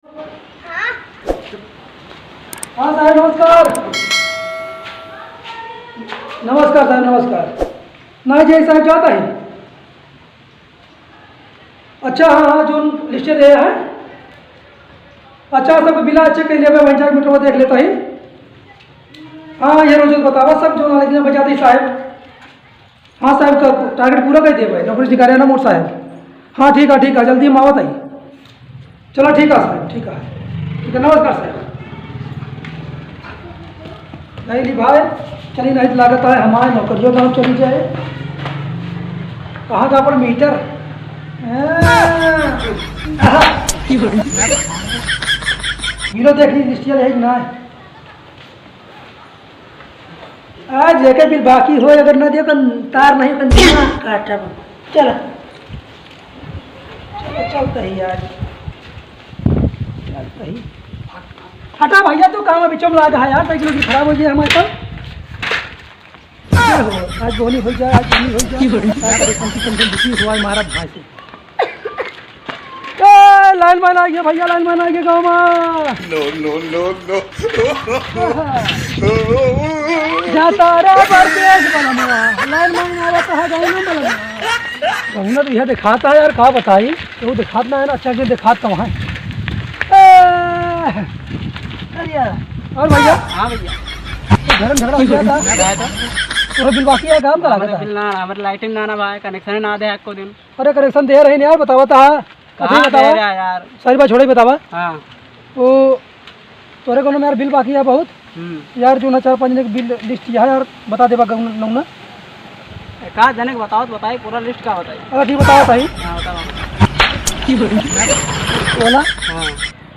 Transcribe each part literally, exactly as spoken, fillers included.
हाँ साहेब, नमस्कार। नमस्कार साहेब, नमस्कार। नाही जी, साहेब जात है। अच्छा, हाँ, हाँ, जौन list दिया है। अच्छा, सब बिल अच्छे के लिए मैं वहीं जाके मीटर देख लेता ही। हाँ, ये रोज बतावा सब जौन आदमी बजाते ही साहेब। हाँ साहेब, का target पूरा कर देबे, नौकरी निकाले ना मोर साहेब। हाँ, ठीक है, ठीक है, जल्दी हम आवत आई। चला, ठीक है साहेब, ठीक है, ठीक है, नमस्कार साहेब। नहीं ली भाई, चली नहीं लागत है, हमारे नौकरियों का चली जाए। कहाँ का अपन मीटर? हाँ। गिरो देख ली, list है कि ना? आज जेके बिल बाकी होय, अगर ना दियो, तो तार नहीं, तो दिमाग काटब। चल। चल, चल, कही यार। चल, कही। हटा भैया, तू काम अभी चम लाग है यार, साइकिल की खराब हो गई हमारे तो। क्या हो? आज बोनी हो जाए, आज बोनी हो जाए। आज कम से कम दुखी हुआ है, मारा भाई से। ए, लाइन मैन आ गया भैया, लाइन मैन आ गया गाँव में। No, no, no, no। जाता रे परदेश बलमा, लाइन मैन आवा तो है गाँव में बलमा। गहुना तो यह दिखाता है यार, का बताई, तो वो दिखात ना है ना, अच्छा के दिखात तो है। ए, अरे यार, और भैया? हाँ भैया। तो घर में झगड़ा हो गया था? क्या था? तो बिल बाकी है, काम करा हमारे देता है। बिल ना, हमारे लाइटिंग ना, ना भाई, कनेक्शन ना दे आपको दिन। अरे कनेक्शन दे रहे नहीं यार, बतावा ता। कहाँ अभी बतावा। दे रहा यार? सारी बात छोड़े, बतावा। हाँ। वो तोरे कोनो में यार बिल बाकी है बहुत। हम्म। यार जो ना चार पाँच जने के बिल लिस्ट है यार, बता देबा गौन लोग ना। ए, का जने के बताओ तो बताई, पूरा लिस्ट का बताई? अरे ठीक बतावा ताई। हाँ, बतावा। ओला, हाँ।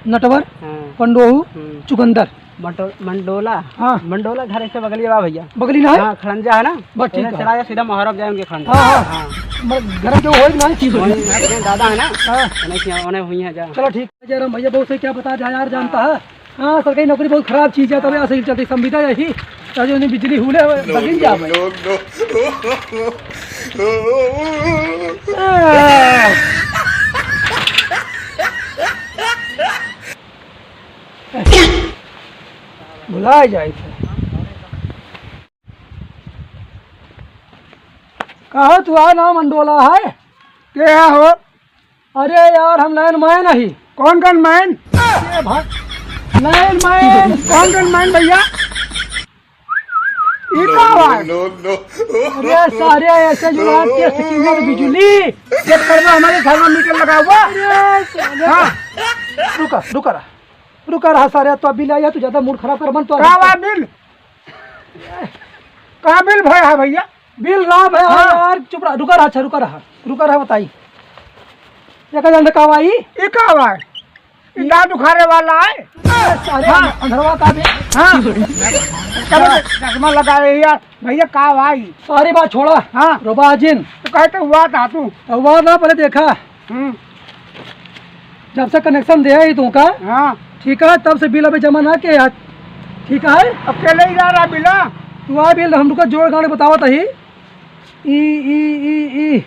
नटवर, हाँ। पंडोहू, हम्म। चुकंदर। मंडो-, मंडोला? हाँ। मंडोला घर ऐसे बगलिए बा भैया। बगली ना है? हाँ, खड़ंजा है ना? बस ठीक एने है। चला जा, सीधा मोहरब जाए उनके खड़ंजा। हाँ, हाँ। हाँ। मगर घर के वो है कि ना? वही अपने दादा है ना? हाँ। उन्हें किया, उन्हें हुई है जा। चलो ठीक है, जयराम भैया बहुत सही क्या बता दिया यार, जानता है। हाँ, सरकारी नौकरी बहुत खराब चीज है, तब यहाँ से चलते संविदा यही, ताकि उन्हें बिजली हुले हुए, बगिन जा भाई। भुला जाए थे। कहो तू आ नाम मंडोला है? के है हो? अरे यार, हम लाइन मैन ही। कौन गन मैन? ये भा-, लाइन मैन। कौन गन मैन भैया? ये का आवाज? अरे सारे ऐसे जो आप टेस्ट की है बिजुली। ये करवा हमारे घर में मीटर लगा हुआ। अरे साले। हाँ। रुका, रुका रहा। रुका रहा सारे, तो बिल आया, तू ज्यादा मूड खराब कर मन तो। का आवाज बिल? कहाँ बिल भया है भैया? बिल ना भया है हाँ। यार, चुप रहा, रुका रहा, अच्छा, रुका रहा, रुका रहा, बताई। ये का जानते का भाई? ये का भाई? ये दाँत उखाड़े वाला है? अरे, अरे, हाँ। अंधरवा का भी? हाँ। चलो, चश्मा लगाए यार। भैया, का भाई? सारी बात छोड़ा। हाँ। रोबाजिन। तो कहते हुआ था तू। तो हुआ ना, पहले देखा। हम्म। जब से कनेक्शन दिया ही तुमका, हाँ। ठीक है, तब से बिल अभी जमा ना किया, ठीक है? अब के ले जा रहा बिल? तू आ बिल, हम तुमका जोड़ गाड़ बतावत ही। ई, ई, ई, ई।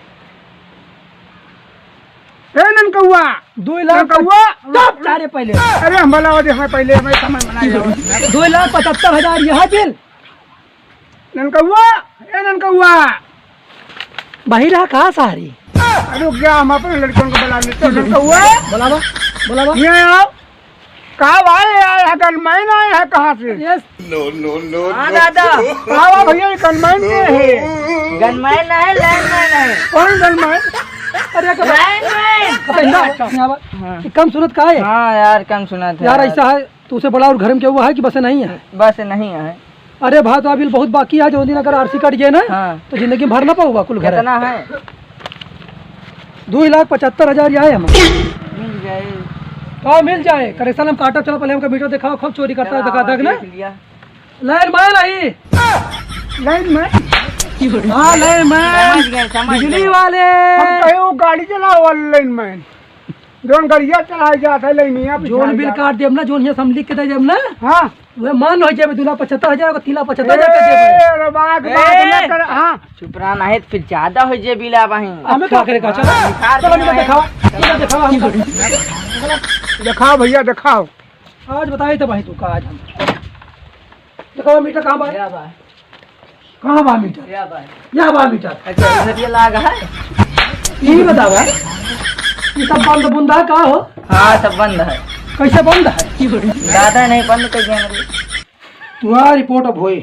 ए ननकौआ! दो लाख ननकौआ! चुप, जा रे पहले। अरे हम भला हो दे, हमें पहले हमें समझ में ना आया। दो लाख पचहत्तर हजार यह बिल। ननकौआ, ए ननकौआ। बहिरा का सारी? अरे रुक जा, हम अपने लड़कों को बुला लेते हैं। ननकौआ। बुलावा, बुलावा। ये आओ। का भाई आया है, गनमैन आया है कहाँ से? Yes। No, no, no, हाँ no। दादा। का हुआ भैया, ये गनमैन के है? गनमैन है, लाइनमैन है। कौन गनमैन? अरे का लाइनमैन। अच्छा, अच्छा, यहाँ बात। हाँ। ये कम सुनत का है? हाँ यार, कम सुनत है यार, यार। ऐसा है, तो उसे बुला और घर में क्या हुआ है कि बस नहीं है? बस नहीं है। अरे भाई, तो अभी बहुत बाकी है, जो दिन अगर आरसी कट गए ना, हाँ। तो जिंदगी भर ना पाऊंगा कुल घर। कितना है? दो लाख पचहत्तर हजार ही आए हम। मिल जाए। हाँ, मिल जाए। कनेक्शन हम काटब, चलो पहले हमका मीटर दिखाओ, खूब चोरी करता है, चलो, दिखा दे ना। देख लिया। लाइनमैन आई। लाइनमैन? हाँ, लाइनमैन। समझ गए, समझ बिजली गए। वाले। हम कहे वो गाड़ी चलावे वाले लाइनमैन। जौन गड़िया चलाए जात है, लइनिया पे जोन चढ़ बिल जात। काट देब ना, जोन हियाँ से हम लिख के दे देब ना, हाँ। वह मान हो जाबे, दू लाख पचहत्तर हजार का तीन लाख पचहत्तर हजार कर देबे। ए, रे बात, बात ए, ना कर, हाँ। चुप रहा, नहीं तो फिर ज्यादा हो जाए बिल अब वहीं। हमें का करे का? चलो, हाँ, चलो, हमें दिखावा, चलो, दिखावा हमको। चला, देखाओ भइया, देखाओ। आज बताई तो भाई तू का आज हम। देखावा मीटर कहाँ बा? या बा। कहाँ बा मीटर? या बा। या बा मीटर। अच्छा, इधर ये लाग है। ई बतावा, ई सब बंद बुंद है का हो? हाँ, सब बंद है। कैसे बंद है? दादा नहीं बंद कर दिया हमरे। तुम्हारा रिपोर्ट अब होए।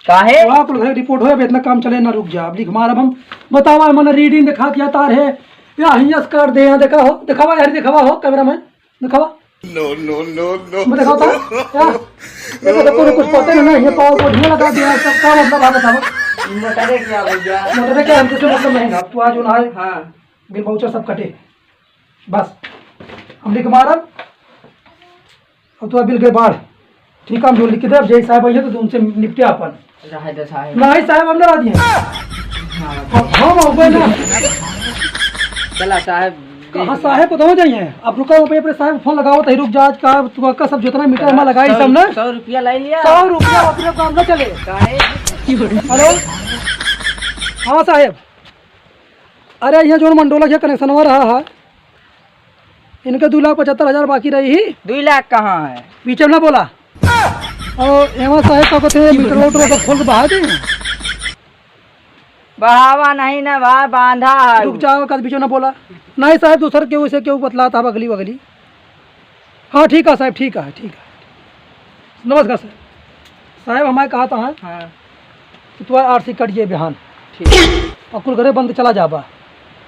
काहे? वहाँ कुल घर रिपोर्ट होए, अब इतना काम चले ना, रुक जा। अब लिख मार, अब हम बतावा, मने रीडिंग दिखा दिया तार है। या हियस कर दे, यहाँ देखा हो, दिखावा, यार दिखावा हो, कैमरा मैन, दिखावा। No, no, no, no। मैं दिखाता हूँ, क्या? देखो, देखो, कुछ पता नहीं, ये पावर को ढीला लगा दिया, सब का मतलब आप बताओ। मोटरे क्या भैया? मोटरे क्या, हमसे मतलब नहीं ना, तू आज उन्हें हाँ। बिल वाउचर सब कटे, बस। हम लिख मारब, अब तू बिल के बाढ़। ठीक है, हम जो लिख के दे, अब जय साहब आइए तो उनसे निपटे अपन। रहे दे साहब। नहीं साहब, हम ना राजी हैं। हाँ। हम, हम हो गए ना। चला साहब, कहाँ साहब को दो जाइए। अब रुका, वहाँ पे अपने साहब को फोन लगाओ, तही रुक जा, आज का तू का सब जितना मीटर में लगाई सब ना। सौ रुपया ले लिया। सौ रुपया अपने काम ना चले। काहे? हेलो। हाँ साहब। अरे, यहाँ जो मंडोला के कनेक्शनवा रहा है, इनके दो लाख पचहत्तर हजार बाकी रही ही। दो लाख कहाँ है? पीछे ना बोला। और एमा साहब का कहते हैं, मीटर वोटर सब खोल के बहा दे। बहावा नहीं ना भाई, बांधा है। रुक जाओ, कद पीछे ना बोला। नहीं साहब, दूसर केहू से केहू बतलात है, अगली बगली। हाँ, ठीक है साहब, ठीक है, ठीक है। नमस्कार साहब। साहब, हमारे कहा था, हाँ। हाँ। कि तुम्हारा आरसी कट गए बिहान। ठीक। और कुल घरे बंद चला जाबा।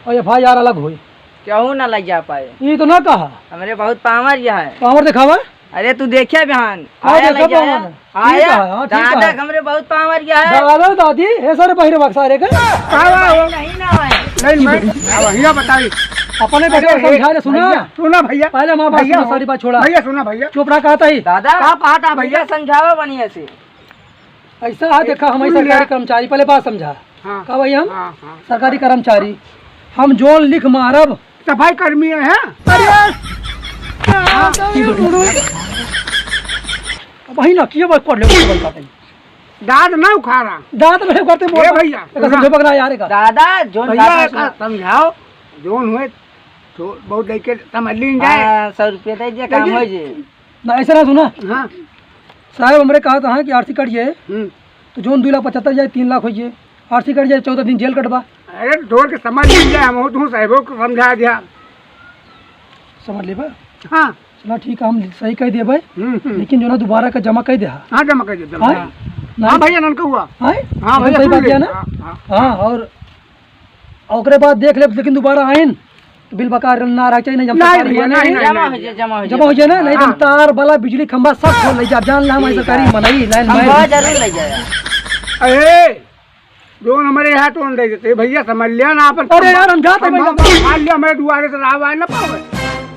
और एफआईआर अलग होई। केहू ना लग जा पाए। ये तो ना कहा। हमरे बहुत पावर यह है। पावर दिखावा। अरे तू देखे बिहान। हाँ, आया देखा लग जाया। पावर। आया। ठीक है, हाँ, ठीक दादा है। हमरे बहुत पावर यह है। दादा, दादी, हे सारे बहिरे बक्सा रे के। आवा, आवा। नहीं ना है। नहीं, मैं, अब भैया बताई। अपने बेटे अरे, को समझा दे, सुना। भैया, सुना भैया। पहले हमारे बात भैया सुना, हो। सारी बात छोड़ा। भैया सुना भैया। चुप रहा, कहता ही। दादा, का बात है भैया? समझावा बढ़िया से। ऐसा है, देखा, हम सुन लिया। सरकारी कर्मचारी, पहले बात समझा। हाँ। का भाई हम? हाँ, हाँ। सरकारी कर्मचारी। हम जोन लिख मारब। सफाई कर्मी है, हैं? अरे! हाँ। अब वही ना, किए बात कर ले, बोल पाते हैं। दांत ना उखाड़ा। दांत नहीं उखाड़ते, बोल ए भैया, एक सुना। समझे पकड़ा यार का। दादा, जोन भैया, दादा एक सुना। समझाओ, जोन हुए तो बहुत लेके समझ लीन जाए। हाँ, सौ रुपये दे दिया, काम देखिए। हो जे। ना, ऐसा ना सुना। हाँ। साहब, हमरे कहा था कि आरसी कट जाए, हम्म। तो जोन दो लाख पचहत्तर जाए, तीन लाख हो जाए। आरसी कट जाए, चौदह दिन जेल कटबा। अरे, जोर के समझ लीन जाए, हम तू साहबों को समझा दिया। समझ लेबा? हाँ। चला, ठीक है, हम सही कह देबे। हम्म, हम्म। लेकिन जो ना दोबारा का जमा कह दे। हाँ, जमा कह दे, जमा। हाँ? हाँ। नहीं। हाँ भैया, ननका हुआ। हाँ? हाँ एकदम भैया, सही सुन बात ले। किया ना? हाँ, हाँ। हाँ, और ओकरे बाद देख लेब, लेकिन दोबारा आइन, तो बिल बकार ना रह चाहिए, नहीं, जब नहीं सरकारी भैया, माने नहीं, नहीं, जमा नहीं, हो जाए, नहीं। जमा हो जमा हो जाए ना, नहीं तो हम हाँ। तार, बला, बिजली, खंभा सब खोल ले जाब, जान ला हमारे ठीक सरकारी है। मनई, लाइन खंभा मैन। जरूर ले जाए। अरे, जोन हमारे यहाँ तो दे देते, भैया समझ लिया ना अपन अरे खंभा, यार, हम जाते हैं खंभा भैया। मार लिया, हमारे दुआरे से राह आए ना पावे।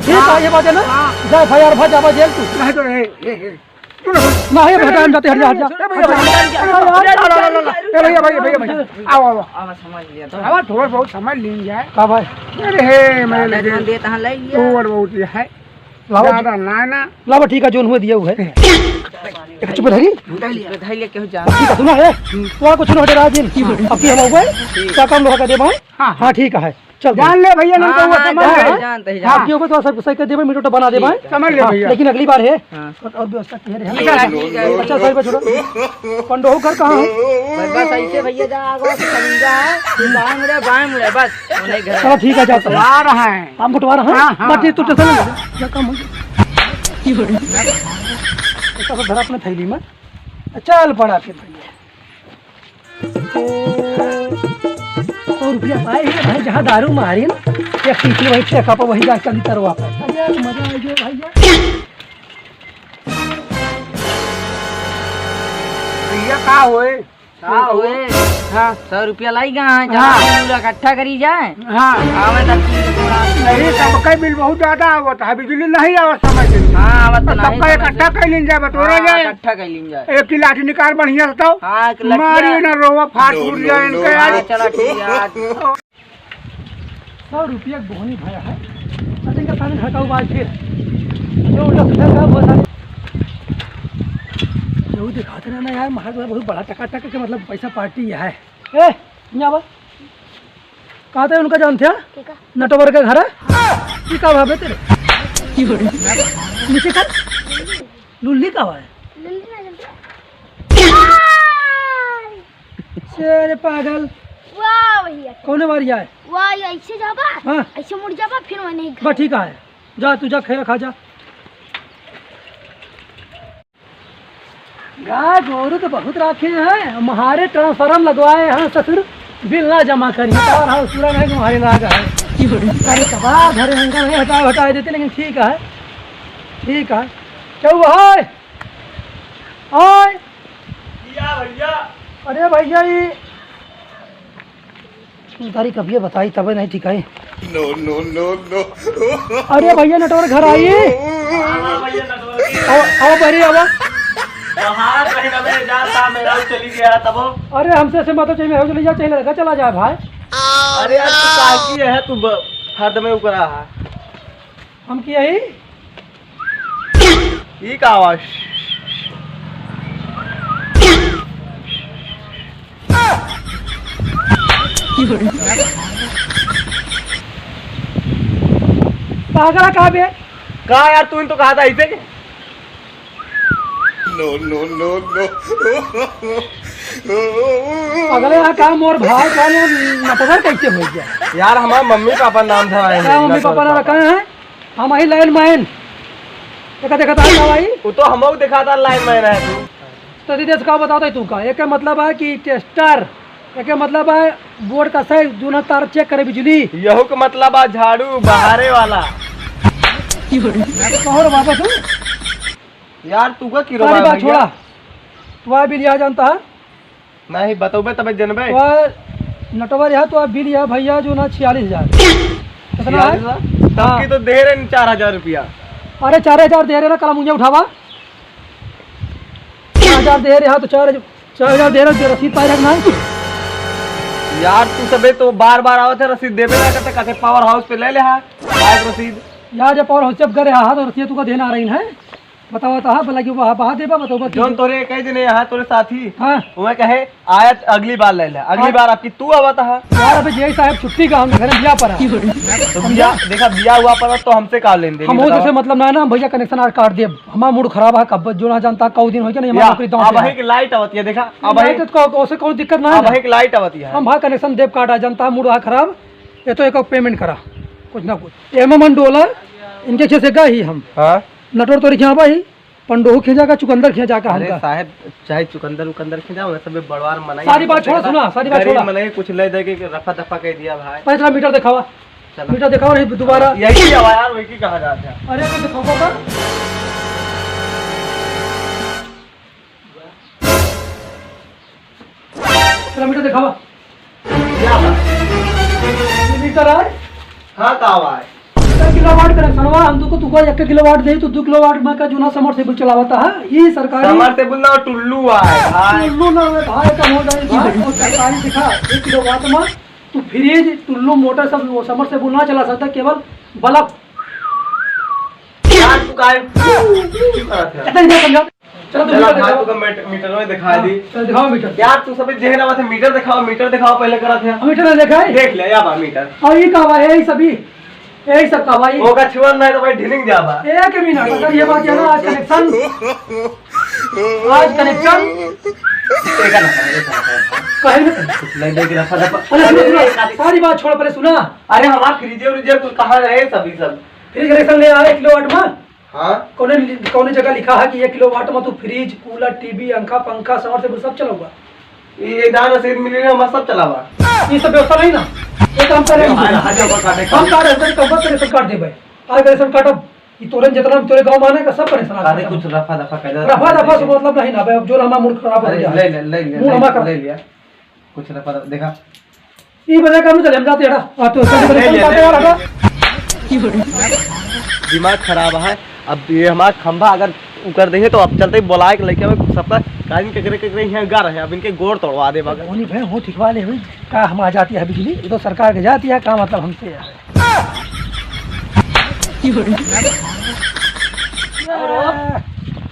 ठीक है, ये बात है ना? हाँ। जा भाई यार, भाग, जा, भाग, जेल तू। नहीं तो, हे, हे, हे। ना, हे भगवान, जाते हट जा, हट जा। ए भैया, भैया, ए भैया, भैया, भैया, आओ, आओ। आवा, समझ लिया तो। आवा, थोड़ा बहुत समझ लीन जाए। का भाई? अरे हे, मैं दादा लगे। जौन देत हाँ, ले लिया। तोड़ बहुत ये है। लावा। ज्यादा ना, ना। लावा, ठीक है, जोन हुए दिया हुआ है। एक चुप रही। धैर्य, धैर्य, केहू जान। ठीक है, सुना है? तो कुछ ना हो रहा दिन। अब की हम हुए? ठीक। का काम लोग का देबा है? हाँ, हाँ, ठीक है। चल जान भाई। ले भैया, ना हाँ, तो वो हाँ, समझ जान, ले। जान, तही हाँ, जान। क्यों को तो सब सही कर देबे, मीटर तो बना देबे। ठीक है। समझ ले हाँ, भैया। लेकिन अगली बार है। हाँ। और, और व्यवस्था किया रे। ठीक है, ठीक है। अच्छा, सही बात छोड़ो। पंडोहू घर कहाँ है? बस, बस ऐसे भैया जा, आगो से खरीदा है। बाएं मुड़े, बाएं मुड़े, बस। उन्हें घर। चलो ठीक है, जाता हूँ। आ रहा है। हम बंटवारा है? हाँ, हाँ। बाकी तू टेंशन ना ले। जा, काम हो गया। ऐसा तो धरा अपने थैली में। चल पड़ा फिर भैया। सौ रुपया पाए ही भाई, जहाँ दारू मारी ना, एक शीशी वही ठेका पर वही जाके चली तरवा पर। अरे यार, मजा आ गया भैया। भैया का होए? का होए? हाँ। सौ रुपया लाई गा है, हाँ। जहाँ पूरा इकट्ठा करी जाए। हाँ। आवे तब की थोड़ा अरे, सबका बिल बहुत ज्यादा आवत है, बिजली नहीं आवत समय से। हाँ, आवत तो नहीं सबका समय से। इकट्ठा कर लीन जाए, बटोरा हाँ, जाए। इकट्ठा कर लीन जाए। एक की लाठी निकाल बढ़िया से तो। हाँ, एक लाठी मारी है। ना रोवा फाट फूट जाए इनके यार। हाँ, चलो ठीक है, आज। सौ रुपया के बोहनी भया है। अच्छा, इनका सामने हटाओ बाज फिर। जो उल्टा सीधा का बोला। जो दिखाते रहना यार, महाराज बहुत बड़ा टका टका के मतलब पैसा पार्टी है। ए, यहाँ बा। कहाँ थे उनका जानते हैं? ठीक है। नटवर के घर है? हाँ। ये का भावे तेरे? नीचे कर। लुल्ली का है? लुल्ली ना जल्दी। अरे पागल। वाह भैया। कौने बारी आए? वाह, ये ऐसे जाबा, हाँ। ऐसे मुड़ जाबा, फिर वहीं घर। बस ठीक है, जा तू जा, खेल खा जा। गाय गोरू तो बहुत राखे हैं, हमारे ट्रांसफार्मर लगवाए हैं ससुर, बिल ना जमा करिए, पावर हाउस पूरा नहीं तुम्हारे लाग है। अरे कबार भरे हैं, नहीं हटा हटा देते, लेकिन ठीक है, ठीक है। क्या हुआ है? आए। किया भैया? अरे भैया, ये तारी कबिया बताई तबे नहीं ठिकाई। No, no, no, no। अरे भैया, नटवर घर आई। हाँ, भैया, नटवर के। आओ, आओ, बहरी, आओ। बाहर कहीं ना, मैं जाता, मैं राउत चली गया तब। अरे, हमसे ऐसे मत चाहिए, मैं चली जा, चाहिए लड़का चला जाए भाई। अरे यार, तू काकी है, तू ब-, हरदमे उकरा है। हम किया ही? ई का आवाज? पागल है का बे? का यार, तू तो कहा था ऐसे के? No, no, no, no। अगले यहाँ काम और भाई का नाम नटवर कैसे हो गया? यार, हमार मम्मी पापा नाम था, क्या मम्मी पापा ना रखा है? हम ही लाइनमैन। देखा, देखा था ना भाई? वो तो हमहू देखा था लाइनमैन है तू। तो दीदी, इसका बताओ तो तू का? एक मतलब है कि टेस्टर, एक मतलब है बोर्ड का सही, दोनों तार चेक करे बिजली। यहू का मतलब है झाड़ू बहारे वाला। कहो रे बाबा तू। यार, तू का किरो सारी बा बात भैया? छोड़ा। तू आ भी लिया जानता है? नहीं, बतौबे तबे जनबे। तो नटवर यहाँ तो बिल यहाँ भैया जो ना छियालीस हजार। कितना है? छियालीस हजार? तब हाँ। की तो दे रहे हैं चार हजार रुपया। अरे चार हजार दे रहे ना, कल मुझे उठावा। चार हजार दे रहे, हाँ तो चार, चार हजार दे रहे, रसीद पाए रखना है। यार तू सबे तो बार बार आवत है, रसीद देबे ना करते, कहते पावर हाउस पे ले ले, हाँ, आए रसीद। यार जब पावर हाउस जब करे, हाँ तो रसीद तुका देना आ रही है। बतावा तो, हाँ, भला कि वहाँ बहा देबा, बतावा तो। जौन तोरे कह देने यहाँ तोरे साथी, हाँ। वह कहे, "आयत अगली बार ले ले, अगली हाँ। बार आपकी तू आवत है।" यार, अबे जेई साहब छुट्टी का, हम घर में बिया पड़ा। तो बिया, देखा, बिया हुआ पड़ा तो हमसे का लेन देन, हमहू बतावा। से मतलब ना है ना, हम भैया कनेक्शन आर काट देब। हमार मूड खराब है, कब जो ना जानता, कौ दिन हो गया नहीं, हमार या, नौकरी दौड़ अब गया। है कि लाइट आवत है, देखा, अब अब है लाइट तो को-, उसे कौन दिक्कत ना है अब ना। है कि लाइट आवत है। हम भाई कनेक्शन देब काटा जानता, मूड है खराब, ये तो एक पेमेंट करा, कुछ ना कुछ। एम एम डोला, इनके खेत से गए ही हम। हाँ। नटवर तोरी खियाबा ही, पंडोहू खिया जाका, चुकंदर खिया जाका अरे हमका। साहब, चाहे चुकंदर उकंदर खिया जाओ, वैसे भी बड़वार मनाई सारी बात छोड़ा, सुना, सारी बात गरीब छोड़ा। मनाई कुछ ले दे के रफा दफा कह दिया भाई। पहले थोड़ा मीटर दिखावा। चलो। मीटर दिखावा, नहीं दोबारा। यही आवा यार, वही की कहा जाता है। अरे, तो दिखावा का? किलोमीटर दिखावा। क्या बात? किलोमीटर है? हाँ, का आवा है? एक किलोवाट कनेक्शनवा, हम तुको, तुको एक किलोवाट दे, तू दो किलोवाट में का जो ना समरसेबुल चलावता है, ये सरकारी समरसेबुल ना, टुल्लू है, भाई। टुल्लू ना है, भाई, का हो जाए, भाई, और सरकारी दिखा, एक किलोवाट में तू फ्रिज, टुल्लू, मोटर सब, वो समरसेबुल ना चला सकता, केवल बल्ब। यार, तू काहे क्यों करत है? इतना ही समझा। चलो, तू चलो, मीटर भाई, दिखाओ। तू का मीट-, मीटर में दिखा हाँ, दी। चलो, दिखाओ मीटर। यार, तू सब जेहन आवत है, मीटर दिखाओ, मीटर दिखाओ, पहले करत है। मीटर नहीं देखा है? देख ले, या बा मीटर। और ये का बा, यही सभी, यही सब का बा, ये। ओका छुअन नहीं तो भाई ढिलिंग जाबा। एक मिनट, अगर ये बात है ना, आज कनेक्शन, आज कनेक्शन। एक ना, एक ना, एक ना। कहे ना। कुछ नहीं देख रहा, फटा, फटा। अरे, सुनो, सुनो, सारी बात छोड़, पहले सुना। अरे, हमारा फ्रीजर उरीजर कुछ कहाँ रहे, सभी सब। फ्रिज कनेक्शन ले आए, एक किलोवाट में। हाँ। कौने, कौने जगह लिखा है कि एक किलोवाट में तू फ्रिज, कूलर, टीवी, अंखा, पंखा, समरसेबुल सब चलाऊंगा? ये दान रसीद मिली ना, हम सब चलावा। ये सब व्यवस्था नहीं ना। ये काम करे हम। हाँ, हाँ, हाँ, हाँ, हाँ। हम का ration, कंपलसरी ration कार्ड देबे। आज ration कार्ड अब ये तोरे जितना भी तोरे गांव में आने का सब ration कार्ड अरे देबे। कुछ रफा दफा कर दे। रफा दफा से मतलब नहीं ना बे, अब जो हमारा मूड खराब हो अरे जाए। ले ले, ले ले, मूड ले, हमारा ले लिया। कुछ ना पता, देखा। ई बजे काम चले, हम जाते हटा। आ, तो ले, ले, ले, ले। दिमाग खराब है। अब ये हमारा खंभा अगर उकर दे तो अब चलते ही बोलाए के लेके आवे सबका, काजिन केकरे केकरे यहाँ घर है, अब इनके गोड़ तोड़वा दे बगल। होनी भाई, हो ठिकवा ले हुई। का हम आ जाती है बिजली, ये तो सरकार के जाती है, का मतलब हमसे है। और हो?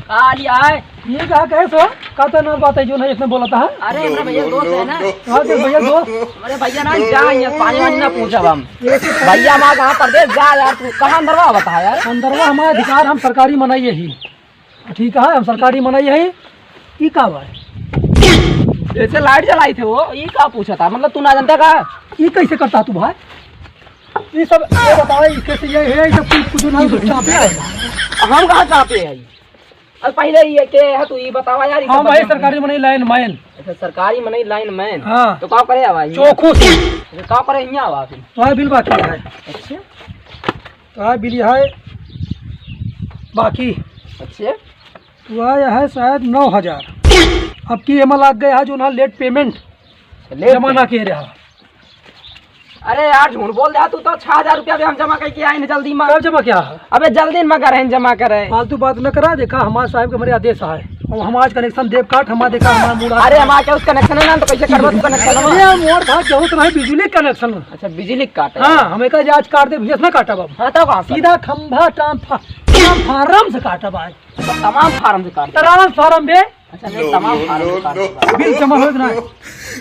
का लिया है? ये कहा कहे सो? का तो ना बात है जो नहीं इसने बोला था? अरे, हमरा भैया दोस्त है ना। हाँ, तो भैया दोस्त। अरे भैया ना, जा, यहाँ पानी वानी ना पूछब हम। ये तो भैया, हमारा कहाँ परदेस, जा यार, तू कहाँ अंदरवा बता यार। अंदरवा हमारा अधिकार, हम सरकारी मनई ही। ठीक है, हम सरकारी मनई ही। ई का बा? ऐसे लाइट जलाई थे वो, ई का पूछा था? मतलब, तू ना जानता का? ई कैसे करता तू भाई? ई सब, ये बताओ, ई कैसे ये है, ई सब कुछ, कुछ ना, कुछ चापे है। हम कहाँ चापे है? अब पहले ये के है, तू ये बतावा यार, ये हम सब भाई बतावा। सरकारी मनई लाइन मैन। अच्छा, सरकारी मनई लाइन मैन। हाँ। तो का करे आवा ये? चोखो से। अच्छा, का करे हियाँ आवा फिर? तो है बिल बाकी है। अच्छा। तो है बिल है बाकी। अच्छा। तो है, है शायद नौ हजार। अब की एमा लाग गया है जो ना लेट पेमेंट लेट जमा ना पेमेंट। के रहा। अरे यार, झूठ बोल दे तू तो। छह हजार रुपया भी हम जमा करके आए हैं जल्दी में। कब जमा किया है? अबे जल्दी में करे हैं, जमा करे। फालतू बात न करा, देखा हमारे साहब के हमारे आदेश है। और हम आज कनेक्शन देव काट, हमारे देखा हमारा मूड अरे, हमारे क्या उस कनेक्शन है ना, तो कैसे करबा तू कनेक्शन? अरे मोर भाई, बहुत रहे बिजली कनेक्शन। अच्छा, बिजली काट है। हाँ, हमें कहा आज काट दे, भैया ना काटा बाबू। हाँ, तो कहाँ से? सीधा खंभा ट्रांसफा-, ट्रांसफार्म से काटा भाई। अच्छा, तमाम फार्म से काट दे। ट्रांसफार्म बे। अच्छा, नहीं, तमाम फार्म से काट दे। बिल जमा होत ना।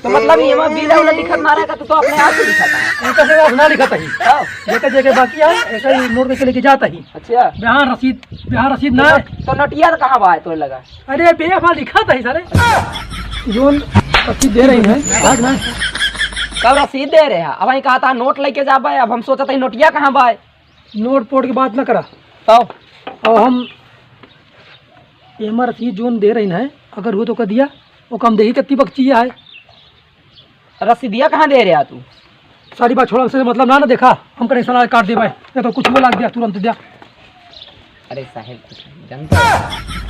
तो मतलब, ये में बिल वाला लिखत ना रहेगा, तू तो अपने आप से लिखत है। उनका से ना लिखत ही। हाँ। जेकर जेकर बाकी है, ऐसा ही नोट लेके लेके जाता ही। अच्छा। बिहान रसीद, बिहान रसीद ना तो है। नोट-, तो नोटिया तो कहाँ बा है तोरे लगा? अरे बे, वहाँ लिखत ही सारे। जोन रसीद दे रही है, भाग ना। कब रसीद दे रहे हैं? अब वहीं कहा था नोट लेके जा बा, अब हम सोचत ही नोटिया कहाँ बा है? नोट पोट की बात ना करा। तब? अब हम एमा रसीद जोन दे रही है, अगर हो तो कह दिया, वो कम देही कत्ती बकची है। रसीदिया कहाँ दे रहे तू? सारी बात छोड़ा, हमसे मतलब ना, ना देखा, हम कनेक्शन आज काट देबे, ये तो कुछ बोला दिया तुरंत दिया। अरे साहेब, कुछ जनता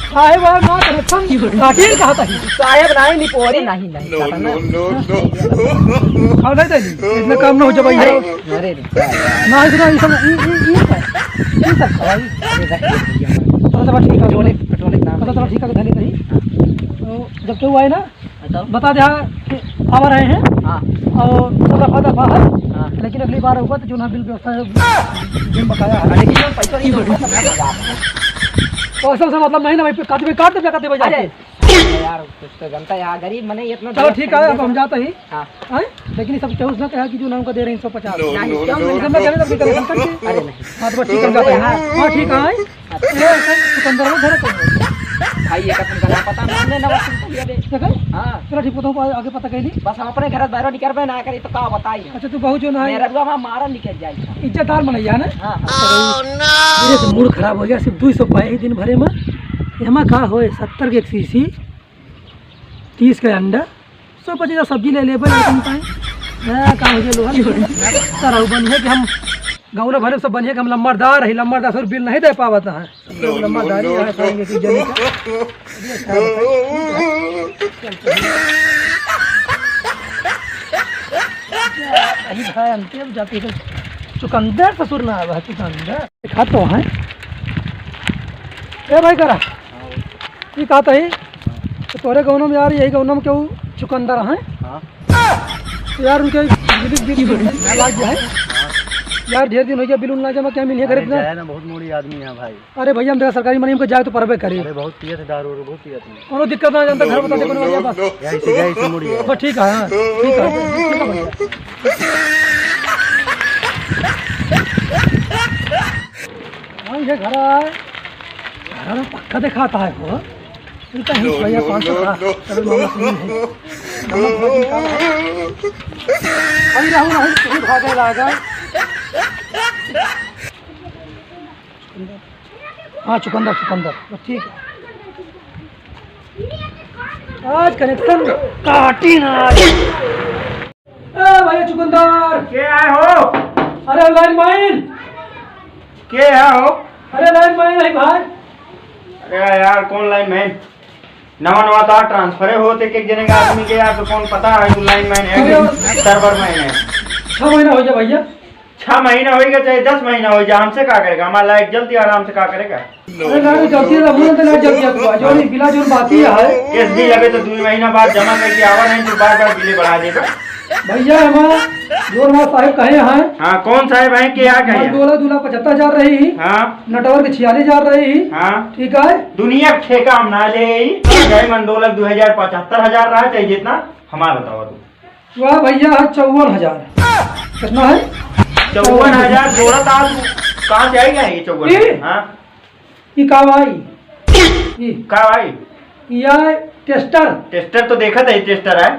साहेब है ना, कनेक्शन काटिए कहा था ही। साहेब नहीं, निपोरी नहीं, नहीं, काटा ना। और नहीं देनी, इतना काम ना हो जाए भाई। अरे, अरे, रुक जा। ना, इतना, इतना, ई, ई, ई, ई, ई, ई, ई, भाई। अरे, रख दे भैया। पता चला ठीक है। पेट्रोल, पेट्रोल इतना पता चला ठीक है, धनी नहीं। तो जब तू आए ना, बताओ। बता दे, हाँ, कि आ रहे हैं। हाँ। और सब रफा दफा है। हाँ। लेकिन अगली बार होगा तो जो ना बिल व्यवस्था है, बिल बकाया है। हाँ, लेकिन जो पैसा नहीं होगा, सब खत्म हो जाएगा। तो असल से मतलब नहीं ना भाई, काट दे, काट दे, काट दे भाई, अरे, जाके। यार, कुछ तो जनता यार, गरीब मने इतना चलो दिक्कत ठीक है, नहीं अब हम है। जाते ही। हाँ। हैं? लेकिन ये सब केहू से ना कहा कि जो ना उनका दे रहे हैं सौ पचास। नहीं, क्यों नहीं? इसे मैं कह रहा था, अरे नहीं। हाँ, तो बस ठीक है, हम जाते हैं। हाँ, ठीक है। ये सिकंदर में घर है। भाई, ये कसम का ना पता, नाम नहीं, नवाज सिंह का लिया दे। देखो? हाँ। चलो ठीक, बताओ, आगे पता कहीं नहीं। बस हम अपने घर से बाहर निकलबे ना करी तो का बताई हम। अच्छा, तू बहुत जो ना है। मेरा रुआ वहाँ मारा निकल जाए। इज्जतदार मनैया ना? हाँ, हाँ। ये तो मूड खराब हो गया, सिर्फ दो सौ पाए ही दिन भरे में। एमा का होए, सत्तर के एक शीशी, तीस के अंडा, सौ पच्चीस का सब्जी ले लेबे, लेकिन पाए। हाँ, का हो गया लोहा? सर, अब बनिए कि हम गाँव भरे सब बनिए कि हम लम्बरदार है, लम्बरदार सर बिल नहीं दे पावत है। सब लम्बरदारी है, खाएंगे कि जने का। अरे भाई, अंते अब जाते हैं। चुकंदर ससुर ना आवा है, चुकंदर। खा तो है। ए भाई करा। ई का तही? तो तोरे गौनम यार, यही गौनम केहू चुकंदर है? हाँ। तो यार, उनके बिजली बिल लाग गया है। यार, ढेर दिन हो गया, बिल उल ना जमा, क्या मिल है घर अरे, इतना? जाए ना, बहुत मूड़ी आदमी है भाई। अरे भैया, हम देखा सरकारी मनई, हमको जाए तो परबे करे। अरे, बहुत पियत है दारू, बहुत पियत है। कोनो दिक्कत ना, जानता घर बता दे, कोनो वाली बात। यही से, यही से मूड़ी है। बस ठीक है, हाँ, ठीक है, ठीक है भैया। हाँ, ये घर है, घर में पक्का दिखाता है वो। इनका ही भैया पाँच सौ का, चलो मामा सुनिए। नमक भर निकाल। अरे राहुल, राहुल, तू भागे लागा। हाँ, चुकंदर, चुकंदर, बस ठीक है। आज कनेक्शन काटी ना आज। ए भैया चुकंदर। के आए हो? अरे लाइन मैन। के है हो? अरे लाइन मैन है भाई। अरे यार, कौन लाइन मैन? नवा नवा तो ट्रांसफर होत एक एक जने का आदमी के यार, तो कौन पता है तू लाइन मैन है अरे कि सर्वर मैन है? छह महीना हो गया भैया। छह महीना होइगा, चाहे दस महीना होइ जा, हमसे का करेगा? हमार लाइट जलती आराम से, का करेगा? अरे लाइट जलती है, तो हमने तो लाइट जलती है, तो जो भी बिला जो बाकी है। केस भी लगे तो दुइ महीना बाद जमा करके आवा, नहीं तो बार बार बिले बढ़ा देगा। भैया, हमार जो हमार साहेब कहे हैं। हाँ, कौन साहेब हैं, क्या कहे हैं? मंडोला दू लाख पचहत्तर हजार रही। हाँ। नटवर के छियालीस हजार रही। हाँ। ठीक है। दुनिया के ठेका हम ना ले, गए मंडोला दू हजार पचहत्तर हजार रहा, चाहे जितना, हमारा बतावा तू। वाह भैया, है चौवन हजार। कितना है? चौवन हजार जोड़ा था, कहाँ से आएगा ये चौवन? ये? हाँ। ये का भाई? ये का भाई? ये टेस्टर। टेस्टर तो देखा था, ये टेस्टर है।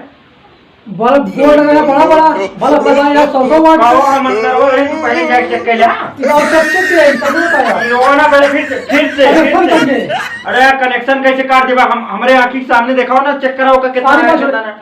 बल्ब बोर्ड लगा, बड़ा बड़ा बल्ब लगा यार, सौ सौ वाट। का हुआ मंदिर हो रही, तू पहले जाके चेक कर ले। ये और सब चेक किया, ये सब नहीं बताया। ये रोना पहले फिर से, फिर से, अरे फिर फोन से। करके। अरे यार, कनेक्शन कैसे काट देबा? हम, हमरे आँखी के सामने देखाओ ना, चेक कराओ का कितना सारी है, बात कितना ना।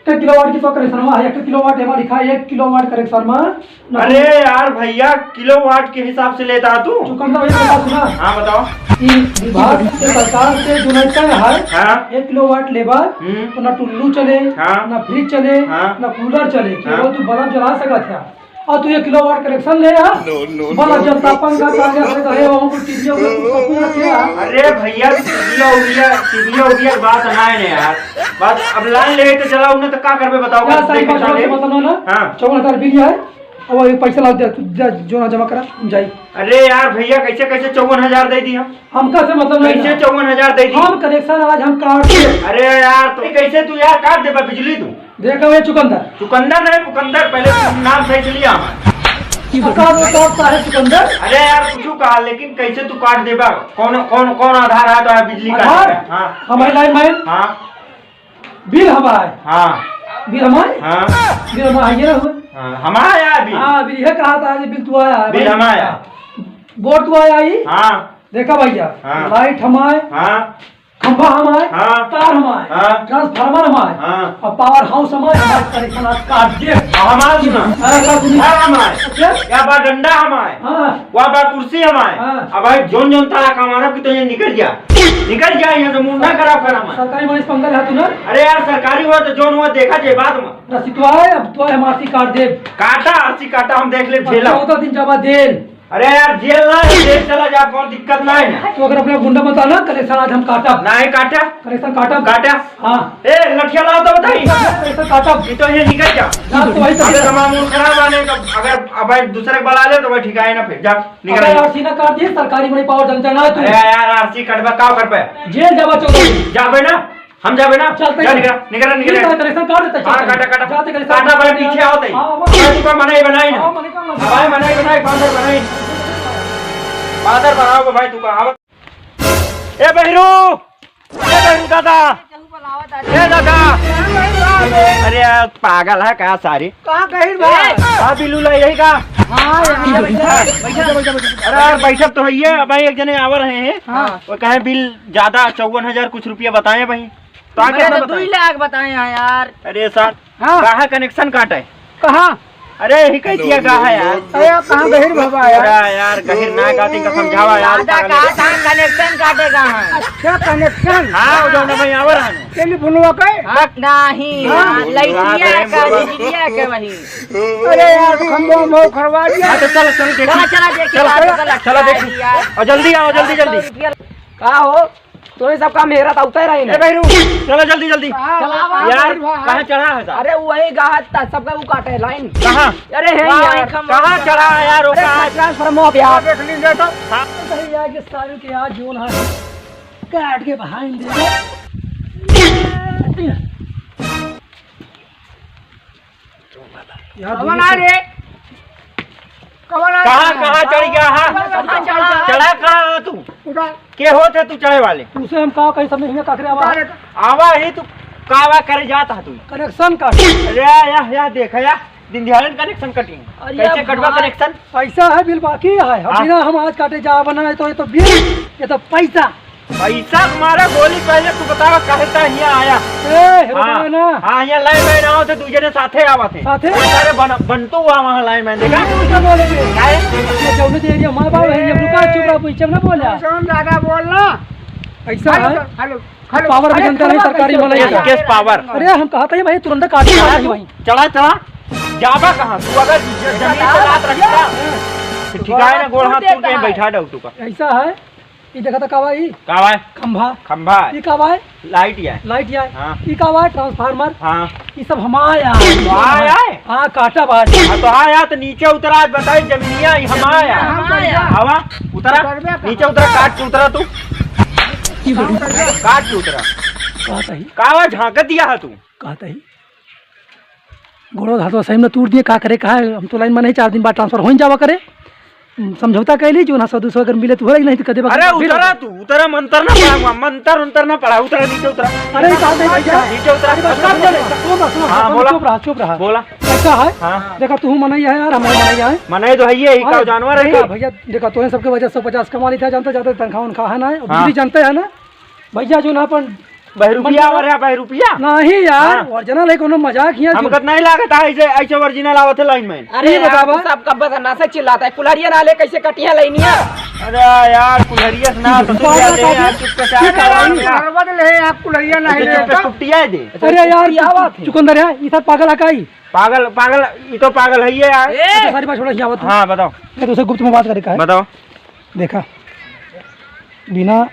एक किलोवाट की तो कनेक्शन हुआ है, एक किलोवाट हमारा लिखा है, एक किलोवाट कनेक्शन में। अरे यार भैया, किलोवाट के हिसाब से लेता है तू? चुकंदर भैया, बात सुना। हाँ, बताओ। कि विभाग से, सरकार से जो नहीं है, हाँ। एक किलोवाट लेबा, हम्म। तो ना टुल्लू चले, हाँ। ना फ्रिज चले, हाँ। ना कूलर चले, हाँ। केवल तू बल्ब जला सकत है। और तू एक किलोवाट कनेक्शन ले आ, नो, नो, बल्ब नो। जलता, पंखा चालू से रहे, वहाँ पर टीवी और कुछ सब कुछ रखे आ। अरे भैया, टीवी उविया, टीवी उविया के बात ना है ना यार। बात अब लाइन ले के चलाओ ना, तो का करबे बताओ? यार, सारी देखे बात साले। से मतलब ना, हाँ। चौवन हजार बिल है, अब वही पैसा लाओ, दे, दे, जो ना जमा करा, हम जाई। अरे यार भैया, कैसे, कैसे चौवन हजार दे दी हम? हमका से मतलब नहीं कैसे है। चौवन हजार दे दी? हम कनेक्शन आज हम काट दे। अरे यार, तो कैसे तू यार काट देबा बिजली तू? देखा हुआ चुकंदर। चुकंदर नहीं, पुकंदर, पहले तू नाम सही से लिया हमार। अकाल में तो सारे चुकंदर। अरे यार, कुछ कहा, लेकिन कैसे तू काट देबा? कौन, कौन, कौन आधार है तो बिजली का? आधार? हाँ। हमारे लाइन मैन। हाँ। बिल हमारा है। हाँ। बिल हमारा है? हाँ। बिल हमारा है, ये ना हुआ। हाँ, हमारा है बिल। हाँ, बिल ये कहा था, ये बिल तू आया है, बिल भाई। हमारा है। हाँ। बोर्ड तू आया ही? हाँ। देखा भैया, हाँ। लाइट हमारे, हाँ। खंभा हमारे, हाँ। तार हमारे, हाँ। ट्रांसफार्मर हमारे, हाँ। और पावर हाउस हमारे, हमारे कनेक्शन आज काट दे। हमारे सुना। हाँ, का सुनी? घर हमारे। अच्छा? या बा डंडा हमारे। हाँ। वा बा कुर्सी हमारे। हाँ। अब भाई जोन जोन तारा कमाना कि तो ये निकल जा। निकल जा यहाँ से, मुंडा खराब करा हमारे। सरकारी मनीष पंकज है तू ना? अरे यार, सरकारी हुआ तो जोन हुआ देखा जाए बाद में। रसीद तो आए, अब तो आए, हम आरसी काट दे। काटा, आरसी काटा, हम देख ले, अब झेला। चौदह दिन जमा देन। अरे यार, जेल ना है, जेल चला जा, कौन दिक्कत ना है ना। तो अगर अपना गुंडा बता ना, कनेक्शन आज हम काटब। ना है काटा। कनेक्शन काटब। काटा। हाँ। ए, लठिया लाओ तो बताई। कनेक्शन काटब। ये तो ये निकल जा। जा तो वही अबे करेगा। तमाम मूड खराब आने का, अगर अब भाई दूसरे के बला ले तो भाई ठिकाए ना फिर, जा, निकल अगर जा। आरसी ना काट दिए, सरकारी मनी पावर जनता ना है तू। अरे यार, आरसी कटबा का कर पे? जेल जाबा चौदह दिन। जाबे ना। हम जाबे ना? चलते जा, हैं। निकल, निकल, निकल। ठीक है, कनेक्शन काट देते, हाँ, चलते हैं। काटा, काटा। जाते कनेक्शन काटा, काट भाई, देते। पीछे आओ तई। हाँ, हाँ, भाई, तू का मनाई बनाई ना। हाँ, मनाई बनाई। भाई, मनाई बनाई, बांदर बनाई। बांदर बनाओ भाई, तू का, आवा। ए बहिरू, ए बहिरू दादा, ए दादा। अरे यार, पागल है का सारी? कहाँ गहिर बा? ए, हाँ, बिल्लू ला, यही का? हाँ, यार, बैठा, बैठा, बैठा, बैठा। अरे यार, बैठक तो है ये, अब एक जने आवर हैं। हाँ। वो कहे बिल ज्यादा, चौवन हजार कुछ रुपया बताए भाई। तो आ अरे, कितना तो बताए? दुई लाख बताए हैं यार। अरे सर, हाँ। कहाँ कनेक्शन काटे? कहाँ? अरे, ही कह दिया, कहाँ है यार? अरे, आप कहाँ गहिर बाबा यार? अरे यार, गहिर ना काटी का समझावा यार, दादा, पागल। कहाँ, कहाँ कनेक्शन काटेगा है? अच्छा, कनेक्शन। हाँ, वो जो ना भाई आवर है। टेलीफोनवा के? हाँ, नहीं, हाँ? हाँ, लाइटिया हाँ, का, हाँ। बिजलिया के वही। अरे यार, खंभा उम्भा उखड़वा दिया। हाँ, तो चलो, चलो, देखो। चला, चला, देखिए, चलो, चला, चला, चला, देखिए। यार। और जल्दी आओ, जल्दी, जल्दी। का हो? तोरे सब काम हेरा था, उतर रही ए ना। भैरू, चलो जल्दी, जल्दी। हाँ, चला, हाँ, यार, हाँ, हाँ। कहाँ चढ़ा है साहब? अरे, वही कहा था, सबका वो काटे लाइन। कहाँ? अरे, है वाह, यार। कहाँ चढ़ा है यार, वो अरे, कहाँ? ट्रांसफार्मर पे यार। देख लीजिए तो। हाँ। भैया के सारे के आज जोन है, काट के बहाइन दे। यार, कवन आ रे? कवन आ कहाँ, रे? कहाँ चढ़ गया, हाँ? कहाँ चढ़ा? चढ़ा कहाँ हो तू? उधर। के होत है तू चढ़े वाले? उसे हम का कहीं समझ में काकरे आवा। अरे, आवा ही तू कावा करे जात है तू। कनेक्शन का? अरे, या, या, देख, या, दिन दिहाड़न कनेक्शन कटी। अरे, कैसे कटवा भाई, कनेक्शन? पैसा है, बिल बाकी है। अब हाँ। बिना हम आज काटे जा बना है तो ये तो बिल, ये तो पैसा। पैसा तुम्हारा गोली पहले तू बतावा काहे का हियाँ आया? ए, हाँ, रुका ना। हाँ, हियाँ लाइन मैन आओ थे, दू जने साथे आवा थे। साथे? अरे बन-, बंटू हुआ वहाँ लाइन मैन देखा? ये उल्टा बोले थे। काहे? ये जौने दे एरिया मार बाबू है, ये रुका, चुप रहा, पीछे ना बोला। कौन ज्यादा बोलना? ऐसा हेलो, है? हेलो, हेलो। पावर भी अरे, जनता नहीं, खबर सरकारी कैसे वाला ही होता है? है? कैसे पावर? अरे, हम कहा था ये भाई, तुरंत काट के आ रही भाई। चढ़ा, चढ़ा। जाबा कहाँ? तू अगर ज-, जमीन पे लात रखता, तो ठीक है ना, गोड़ हाथ तोड़ के बैठा डाउटू का। ऐसा है, ये देखा था का बा ई? का बा? खंभा। खंभा है। ये का बा? लाइट या है। लाइट या है। हाँ। ये का बा? ट्रांसफार्मर। हाँ। ये सब हमार या। तो हाँ या है? हाँ, काटा बा। हाँ, तो हाँ या, तो नीचे उतरा, आज बताई जमीनिया, ये हमार या। हमार या। आवा, उतरा, नीचे उतरा, काट के उतरा तू। काट के उतरा। कहता ही। का बा, झांकत दिया है तू? कहता ही। गोड़ो हाथो सही में तूर दिए, का करे, का है, हम तो लाइन में नहीं, चार दिन बाद ट्रांसफर हो ही जावा करे। हम्म, समझौता कर ली, जो ना सौ दो सौ अगर मिले तो हो, नहीं तो कदे अरे उतरा तू, उतरा, मंतर ना पढ़ा हुआ, मंतर उंतर ना पढ़ा, उतरा नीचे उतरा। अरे, बात नहीं भैया। नीचे उतरा। अरे, बात सुनो, सुनो, सुनो, हाँ, सुनो, बोला। चुप रहा, चुप रहा। बोला। ऐसा है? हाँ। देखा, तू मनई है यार, हम मनई है। मनई तो है ये, ही अरे, का जानवर है देखा ये? भैया, देखा, तोहे सबके वजह से पचास कमा ली था, जानते, ज्यादा तनख्वाह उनखा है ना, हाँ। बिजली जानते हैं ना? भैया, जो ना अपन बहरुपिया मतलब और है, बहरुपिया? नहीं यार, हाँ। Original है, कोनो मजाक हिया हम जो कहत नहीं लागत है, ऐसे, ऐसे original आवत है लाइन में। अरे ये यार, बतावा। तू सब कब बदना से चिल्लाता है, कुल्हरिया ना ले, कैसे कटिया लाइनिया? अरे यार, कुल्हरिया से ना, तो बाबा, ले यार, बाबा। चुप के साथ ये बाबा, यार। कुल्हरवा ले, आप कुल्हरिया नहीं तो ले। चुप के सुपटिया दे। अरे यार, क्या बात है? चुकंदर है, ये सब पागल है काई? पागल, पागल, ये तो पागल है ये यार। ए! अच्छा, सारी बात छोड़ो, यहाँ बात। हाँ, बताओ। मैं तो उसे गुप्त में बात करे का है। बताओ। देखा, बिना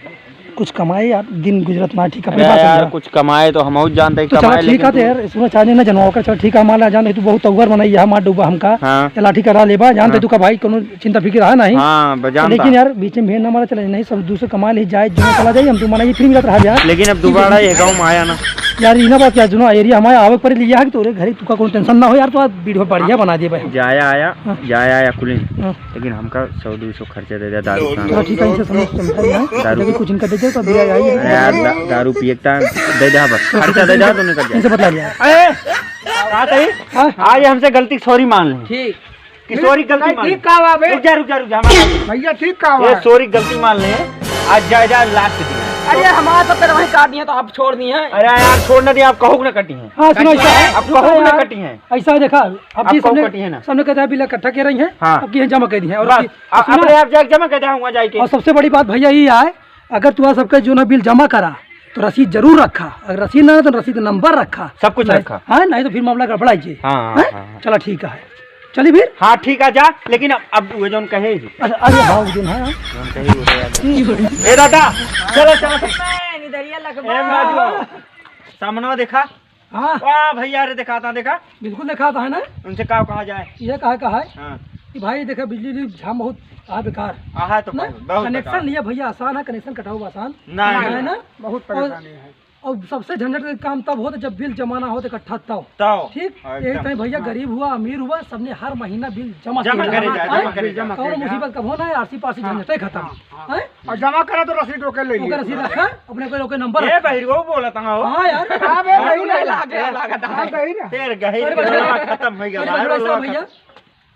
कुछ कमाए यार दिन गुजरत ना ठीक, अपनी अरे बात यार, समझा। कुछ कमाए तो हम जानते हैं, तो चला कमाए, ठीक लेकिन है, तो तू यार, सुनो, चार दिन ना जनवा कर, चल ठीक है, मान ला, जान, तू बहुत अव्वर मनई है, मार डूबा हमका, हाँ। ये लाठी करा लेबा, जानते हाँ। तू का भाई, कोनो चिंता फिक्र है नहीं। हाँ, ब-, जानता। लेकिन यार, बीच में भेड़ ना मारा चले, नहीं, सब दूसरे कमा ले जाए, जो चला जाए, हम तू मना ये फिर मिलत रहा यार। लेकिन अब दोबारा ये गाँव में आया ना। यार, ये ना बात यार, सुनो, area हमारे आवक पर लिया है कि तोरे घरे तू का कोनो tension ना हो यार, तो आप video बढ़िया बना दिए भाई। जाया आया, हाँ। जाया आया कुलीन। हाँ। लेकिन हमका सौ दो सौ खर्चा दे दे, दारू का। चलो, ठीक है, इनसे समझ चलता है, हाँ? दारू। लेकिन कुछ इनका दे दे, तो दिया जाए। अरे यार, दा-, दारू पिए का दे दे बस। खर्चा दे दे, तो निकल जाए। इनसे बदला लिया। ए, का तही? हाँ? आज हमसे गलती sorry मान ले। ठीक। कि sorry गलती मान ले। ठीक का बा बे? रुक जा, रुक जा, रुक जा, हमारा भैया, ठीक का बा? ये sorry गलती मान ले। आज जाए, जाए, last दिन है। अरे, हमारा सब तरह वहीं काट दिया, तो आप छोड़ दिए हैं। अरे यार, छोड़ ना दिए, आप कहू ना कटी हैं। हाँ, सुनो, ऐसा है। आप कहू ना कटी हैं। ऐसा देखा, अब अब की कहू सबने, कटी है ना। सबने कहता है बिल इकट्ठा के रही हैं, हाँ। अब की हैं जमा कर दी हैं। और बस, अब की, अब सुना? अपने आप जाके जमा कर दे, हुआ जाके। और सबसे बड़ी बात भैया ये है, अगर तुम्हारा सबका जो ना बिल जमा करा, तो रसीद जरूर रखा, अगर रसीद ना हो तो रसीद नंबर रखा। सब कुछ नहीं, रखा। हाँ, नहीं तो फिर मामला गड़बड़ाई जे। हाँ, हाँ, हैं? हाँ, हाँ। चला ठीक है, चली फिर। हाँ, ठीक है, जा, लेकिन अब, अब वो जौन कहे ही। अच्छा, अरे हाँ, वो दिन है, हाँ। जौन कहे वो तो याद है। ए दादा, चलो, चलो, चलो। ए माधो, सामनवा देखा। हाँ। वाह भैया, अरे देखाता, देखा। बिल्कुल देखाता है ना। उनसे का कहा जाए? ये कहा, कहा है हाँ। कि भाई देखा, बिजली उजली झाम बहुत आ बेकार। आहा, तो ना? बहुत, बहुत connection बेकार। लिया भैया, आसान है, connection कटाओ आसान। नहीं। है ना? बहुत और, परेशानी है। और सबसे झंझट का काम तब होता जब बिल जमा ना होता इकट्ठा तब। तब। ठीक? हाँ, यही एकदम। कहीं भैया हाँ। गरीब हुआ, अमीर हुआ, सबने हर महीना बिल जमा जमा किया। करे जाए, हाँ? जमा करे जाए। कौनो मुसीबत कब होना है, आरसी पारसी हाँ। झंझटे खत्म। हाँ। हैं? और जमा करा तो रसीद ओके ले ओके लिए। रसीद रखा, अपने को ओके नंबर ए रखा। भाई, वो बोला था, हो? हाँ यार। हाँ बे, हाँ, भाई, नहीं नहीं। लागे, लागे, हाँ, भाई ना। तेर गहिर अरे के भैया, खत्म हो गया, अरे भाई, भैया, ऐसा भैया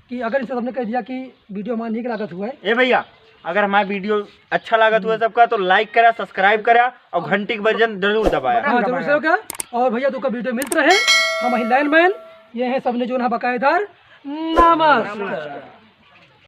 कि अगर इनसे सबने कह दिया कि video हमारा नीक लागत हुआ है। ए भैया, अगर हमारा video अच्छा लागत हुआ है सबका, तो like करा, subscribe करा और घंटी के बटन जरूर दबाया। हाँ, जरूर से क्या? और भैया, तुमका video मिलत रहे, हम ही lineman, ये है सबने जो ना बकायेदार। नमस्कार।